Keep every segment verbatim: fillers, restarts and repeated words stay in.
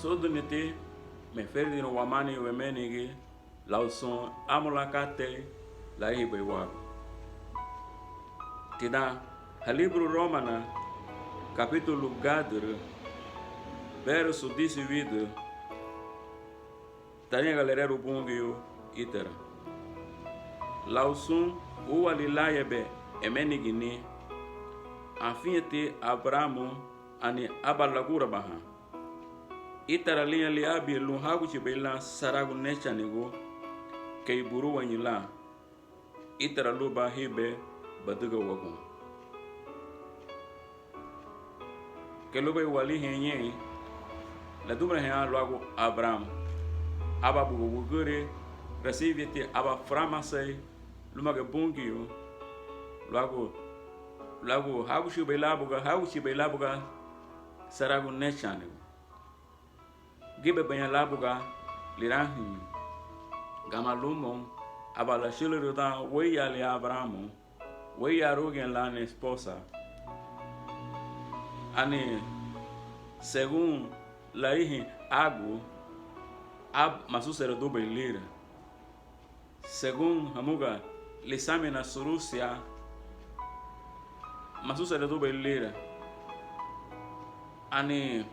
Súdiniti meferidirun wamani wemenigi lau sun amu lan katei larihibei wagu. Tidan haliburu Rómana, kapitulu gádürü, bérusu dísiwidü, tariñaga lererun Bungiu ítara: Lau sun úaali lan yebe emenigini, afiñeti Abüraámü ani aba lagurabahan, ítara liña liabin lun háguchibei lan saragu néchanigu kei bürüwañu lan, ítara lubá hibe badügawagun. Kei lubéi waliiha ñein, ladimurehan luagu Abüraámü, aban buga wügüri resibiti aban füramasei lúmagiñe Bungiu luagu, luagu háguchibei lan buga, háguchibei lan buga saragu néchanigu. Gíbebaña lan buga lirahüñü, gama lumoun aba lachülürün dan wéiyaali Abüraámü, wéiyaarugiñe lani esposa, ani según larihin águ, ab- masuseredubei lira. Según hamuga lisaminan surusia, masuseredubei lira. Ani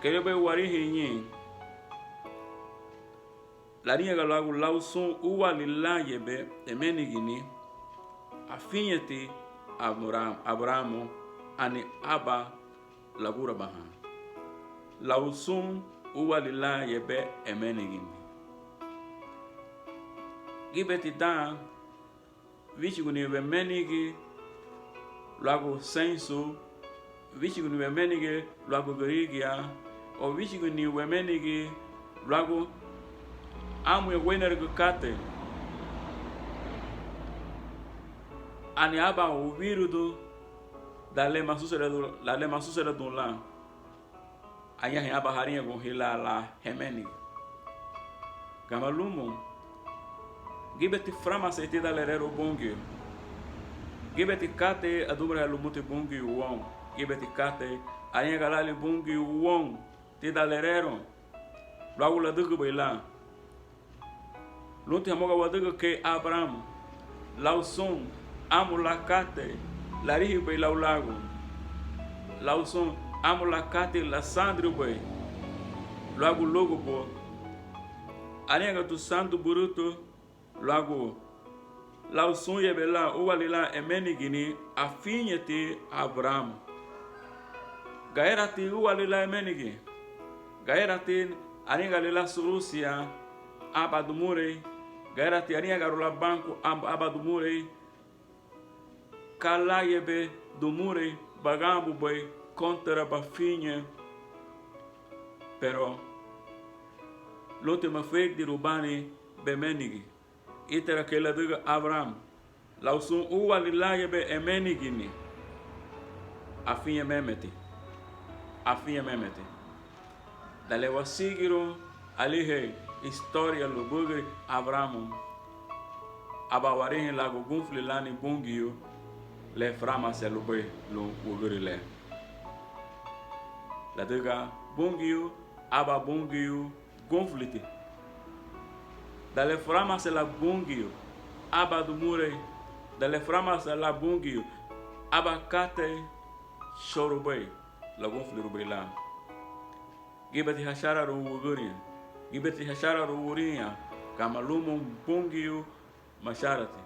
kei lubéi warihin ñein, lariñaga luagu lau sun úaali lan yebe emenigini, afiñeti Abüra- Abüraámü ani aba lagurabahan. Lau sun úaali lan yebe emenigini. Gíbeti dan wíchuguni wemenigi luagu seinsu, wíchuguni wemenigi luagu gürigia, o wíchuguni wemenigi luagu ámuñegueinarügü katei, ani aban wírudun dan le masuseredun, dan le masuseredun lan. Añahein aban hariñagun hilá lan hemenigi. Gama lumoun, gíbeti füramasei tidan lererun Bungiu. Gíbeti katei adimureha lumuti Bungiu woun. Gíbeti katei ariñaga laali Bungiu woun tidan lererun luagu ladügübei lan. Lunti hamuga wadügün kei Abüraámü, lau sun amu lan katei larihibei lau lagu, lau sun amu lan katei lasandirubei luagu lúgubu, ariñagatu Sandu Bürütu luagu lau sun yebe lan úaali lan emenigini, afiñeti Abüraámü. Gayaraati úaali lan emenigi, gayaraati ariñagaali lan surusia aban dimurei, gayaraati ariñagaru lan banku ab- aban dimurei, ka lan yebe dimurei baganbubei kóntara bafiñen. Pero lunti meferidirubani bemenigi. Ítara kei ladügün Abüraámü, lau sun úaali lan yebe emenigini, afiñemémeti, afiñemémeti. Dan le wasigirun alihein historia lubügüri Abüraámü, aba warihin luagu gúnfuli lani Bungiu le füramase lubéi lun wügüri le. Ladüga Bungiu aban Bungiu gúnfuliti. Dan le füramase lan Bungiu aban dimurei, dan le füramase lan Bungiu aban katei, chóurubei lagúnfulirubei lan. Gíbeti hachararun wügüriña, gíbeti hachararun würiña, gama lumoun Bungiu macharati,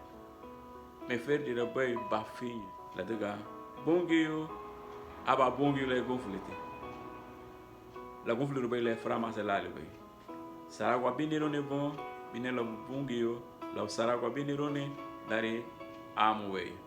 meferidirubei bafiñen, ladüga Bungiu aban Bungiu le gúnfuliti, lagúnfulirubei le füramase láalibei. Saragu abiniruni bun, binilabu Bungiu lau saragu abiniruni, dari amu weyu.